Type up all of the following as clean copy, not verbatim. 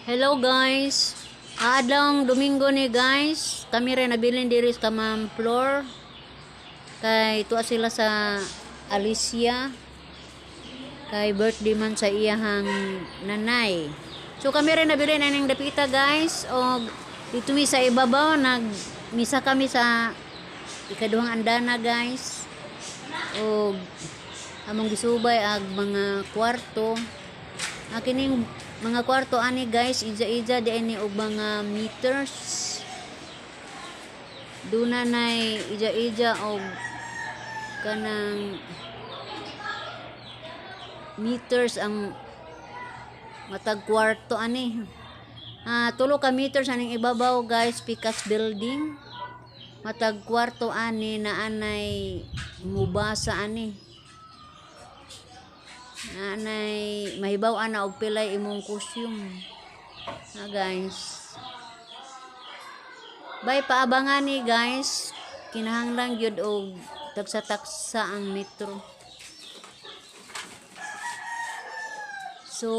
Hello guys. Adlong Domingo ni guys. Kami rin nabilin diri sa Ma'am Flor. Kay tuwa sila sa Alicia. Kay birthday man sa iyahang nanay. So kami rin nabilin aning dapita guys. Og dito mi sa ibabaw, nagmisa kami sa ikaduhang andana guys. Og among gisubay ag mga kwarto. Kining mga kwarto ani guys, ija-ija di ani og mga meters. Duna nay ija-ija og kanang meters ang matag kwarto ani. 3 ka meters aning ibabaw guys, Picas building. Matag kwarto ani na anay mubasa ani. Nanay, mahibaw ana og pilay imong kusyum. Guys. Bay paabangan ni guys. Kinahanglan gyud og tagsa-tagsa ang metro. So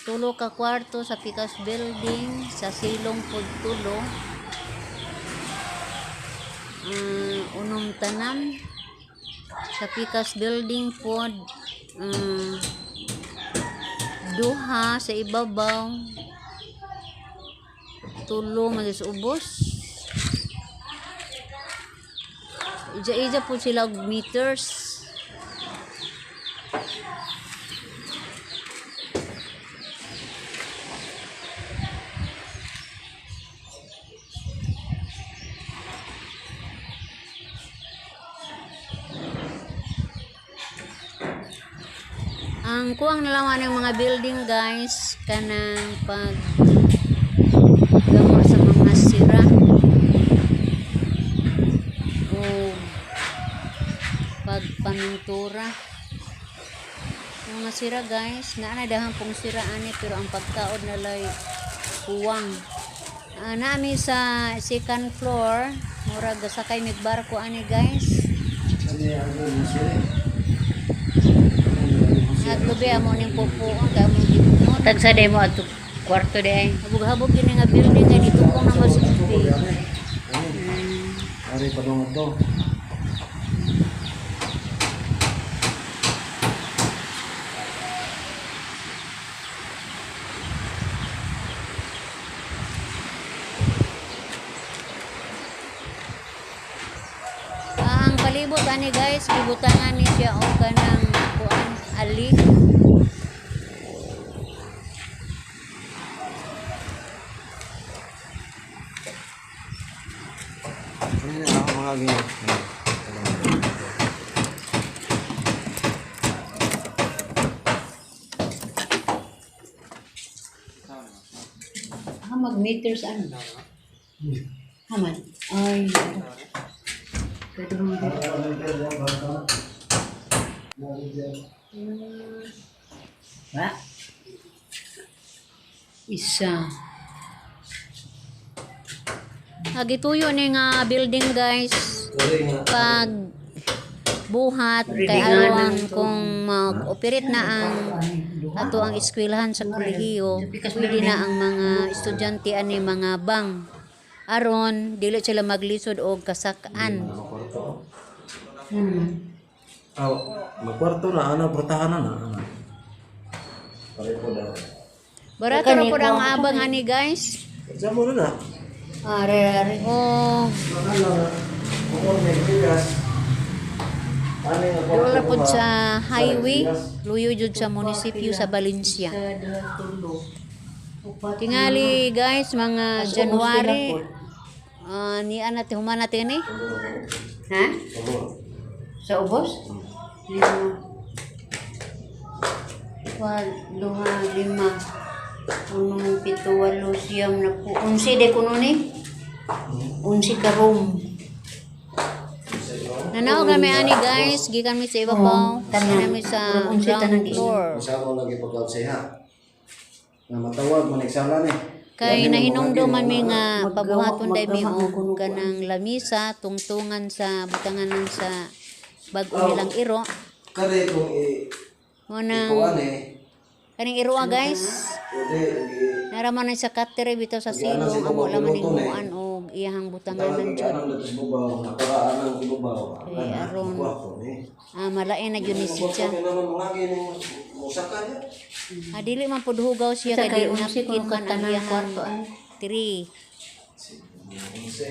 3 ka kwarto sa Picas building sa Silong pod tulo. Unom tanan sa Picas building pod, duha sa ibabaw, tulo man sa ubos. Ija-ija po sila og meters. Ang kuwang nalaman ng mga building guys, kanang pag gamo sa mga sira o pagpamintura. Mga sira guys, naa na dahang pong sira ani, pero ang pagkaod nalay kuwang. Nami sa second floor, murag gasakay mig barko ani guys. Naglubi amo ning pupuon kay among gipunon. Tagsa day mo ato kwarto day. Habog-habog yun nga building kay dito ko na mas Ari pa dong to. Ang palibot ani guys, gibutangan ni siya og kanang kuan ali. Ano na ako mga ganyan. Mag meters ano? Haman. Ay. Pwede mo ba? Isa. Gituyo ni nga building guys, pag buhat kay aron kung mag-operate na ang ato ang eskwelahan sa kolehiyo, pwede na ang mga estudyante ani mga bang aron dili sila maglisod og kasakaan. Aw, magkwarto na ana, portahan na ana. Pare po daw. Barato ra pud ang abang ani guys. Sa mo na. Are are. O Ano kung may bigas. Ano nga doon ra pud sa highway, luyo jud sa munisipyo sa Valencia. Sa duha tulo. Upat. Tingali guys, mga As ubos January sila niya natin human natin eh. Ha? Sa ubos? Lima. Wal, duha, lima. Unom, pito, walo, siyam, napu. 11 de kuno ni? 11 ka room. Nanaog kami ani guys, gikan mi sa ibabaw, Oo, tanan. kami sa Unsi ground tanan floor. Sa mo lagi pagkalsiha. Na matawag man iksala ni. Kay nahinumdum man mi nga pabuhaton day mi Maggawa og kuno kuan. kanang lamisa tungtungan sa butanganan sa bag-o nilang iro. Kare kung i Mo nang ikuan eh. Kaning iroa, guys. Pwede, Naraman na sa katere bitaw sa Nagyanan silong si amo Kubo, laman piloto na eh. ning og iyahang butanganan jud. Nagyanan dito sa bubaw, nakaraan ang bubaw. Kay aron Kwarto ni. Malain na jud ni siya. Kaya naman mga gini, musaka niya. Dili man pud hugaw siya Sa kay kay di unsi napkin kuno man ang tanan iyahang kwarto ay. 3. Unse.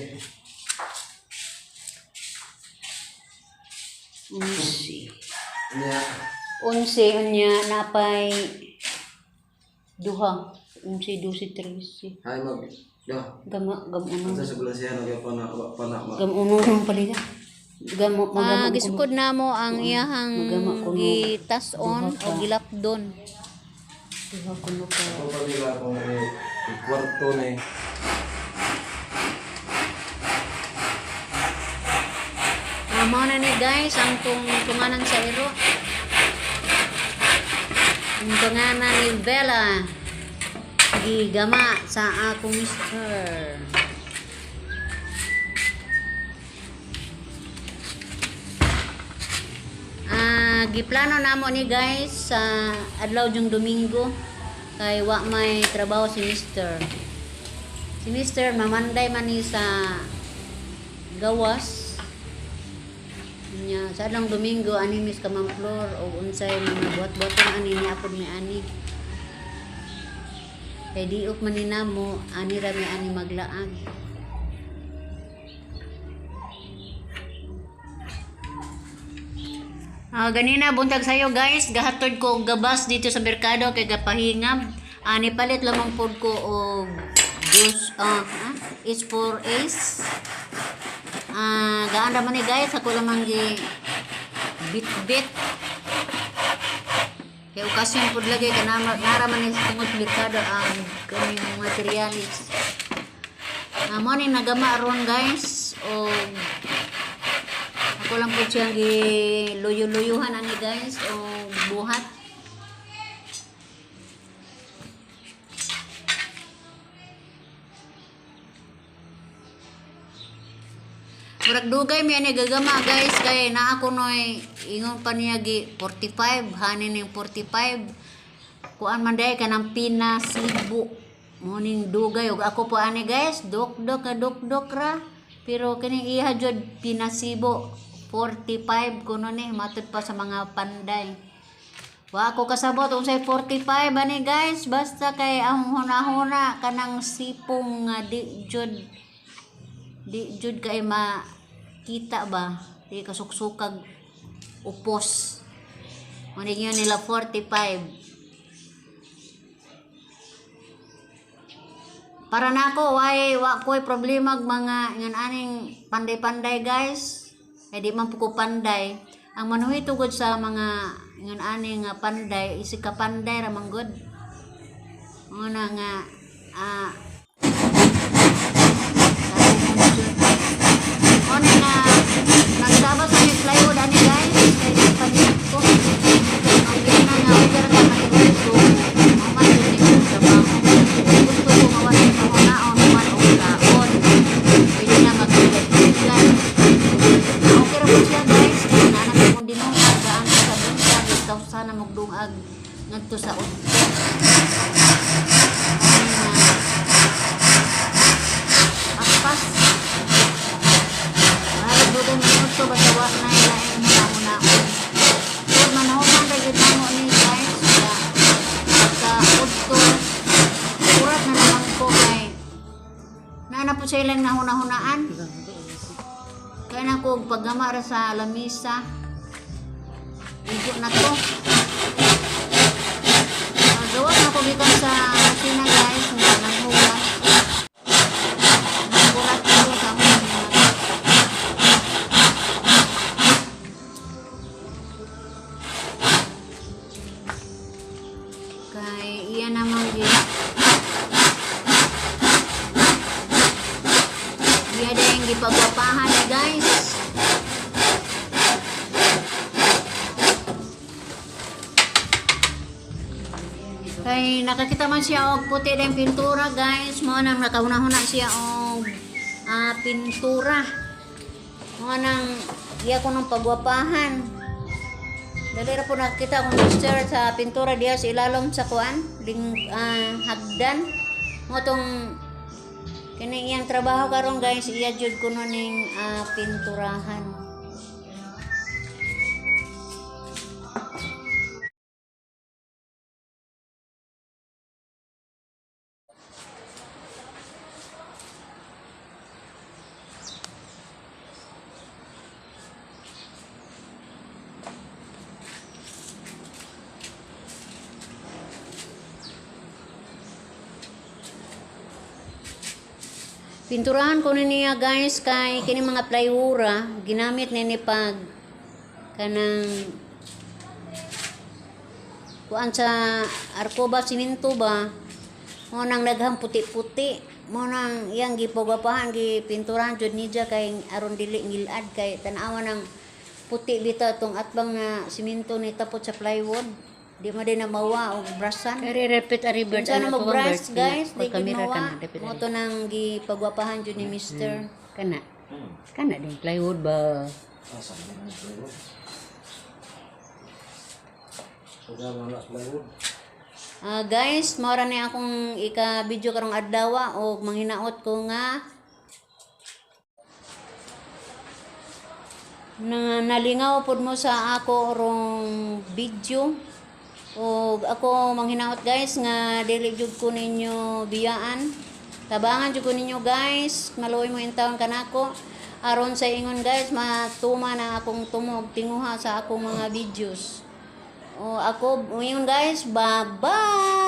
Unsi. Nya, Unsi unya napay duha. Unsi dusi trisi. hay mag da. Gama gam uno. Unsa sa bulan siya nagya pa na wa pa na ma. Gam uno nang palida. Gamo magama Gisukod namo ang iyahang Magama kuno. gitas-on o gilapdon. Duha kuno ka. Ako pa nila kung kwarto ni. Mao na ni, guys, ang tunganan sa iro. Ang tunganan ni Bella. Gigama sa akong mister. Giplano namo ni, guys, sa adlaw jung Domingo kay wa may trabaho si mister. Si mister mamanday man ni sa gawas. Nya sa adlong Domingo ani mis ka Ma'am Flor og unsay mga buhat-buhaton ani ni apod mi ani. Kay diok man ni namo ani ra mi ani maglaag. Ganina buntag sayo, guys, gahatod ko og gabas dito sa merkado kay gapahingab. Ani palit lamang pod ko og dos is for ace. Gaan ra man ni, guys, ako lamang gi bit-bit. Kay okasyon pod lagi ka nara man ni sa tungod merkado ang kaning materialis. Mo ni nagama ron, guys, og ako lang po siyang giluyo-luyuhan ani, guys, o buhat. Murag dugay mi ani gagama, guys, kay naa ko noy ingon pa niya gi 45 hanin ning 45 kuan man day kanang pinasibo morning dugay ug ako po ani, guys, dok-dok ka dok-dok ra, pero kining iha jud pinasibo 45 kuno ni matud pa sa mga panday. Wa ako kasabot unsay 45 ani, guys, basta kay ang hunahuna kanang sipong nga di jud kay makita ba, di kasuksukag upos. Muning yun nila 45. Para nako way wa ko'y problema og mga ngan aning panday-panday, guys. Eh di man po ko panday. Ang manuhi tugod sa mga ngan aning nga panday isig ka panday ra man gud. Mao na nga mao na nga nagsabas sa plywood ani, guys, kay di panik ko. Ang gina nga okay ra ka matinuso. Mao man jud ni kong trabaho. Gusto ko mawala sa hunaon man og kaon. Pwede na magdugay. Okay ra po siya, guys. Kay naa na kong dinungag gaan ko sa buntag ikaw sana magdungag ngadto sa udto. Mao ni nga paspas. Para dugay man udto basta wa na laing huna-hunaon. So manahuman ra gyud namo ni, guys, sa pagka udto urat na naman ko kay naa na po sa ilang nahuna-hunaan. Kaya na ko og paggama ra sa lamisa. Igo na to. Gawas na ko gikan sa kusina, guys, nga nanghugas. Nanggurat ko sa akong mga. Kay iya namang gi iya dayang gipagwapahan eh, guys. Kay nakakita man siya og puti dayang pintura, guys. Mao nang nakahuna-huna siya og pintura. Mao nang iya ko nang pagwapahan. Dali ra po nakita akong mister sa pintura diha sa ilalom sa kuan, ling hagdan. Mo tong kini iyang trabaho karon, guys, iya jud kuno ning pinturahan. Pinturahan ko ni niya, guys, kay kini mga plywood ginamit ni pag kanang kuan sa arko ba, siminto ba, mo nang daghang puti-puti, mo nang iyang gipagapahan, gipinturahan jud niya kay aron dili ngilad, kay tan-awa ng puti bitaw tong atbang na siminto ni tapot sa plywood, di mo din na mawa og brasan. Kari repeat ari Bert. Unsa na Ano ko bang, mag-brush, Bert? guys, di Pag gid kamera mawa. ka na, dapat Mo ari. to nang gipagwapahan jud ni mister. Kana. Kana din plywood ba? Asa man ang plywood? Sudah mana plywood? Guys, mao ra ni akong ika-video karong adlaw og manghinaot ko nga na nalingaw pod mo sa ako rong video. Og ako manghinaot, guys, nga dili jud ko ninyo biyaan. Tabangan jud ko ninyo, guys, maluoy mo intawon kanako aron sa ingon, guys, matuma na akong tumog tinguha sa akong mga videos. O ako ngayon, guys, bye-bye.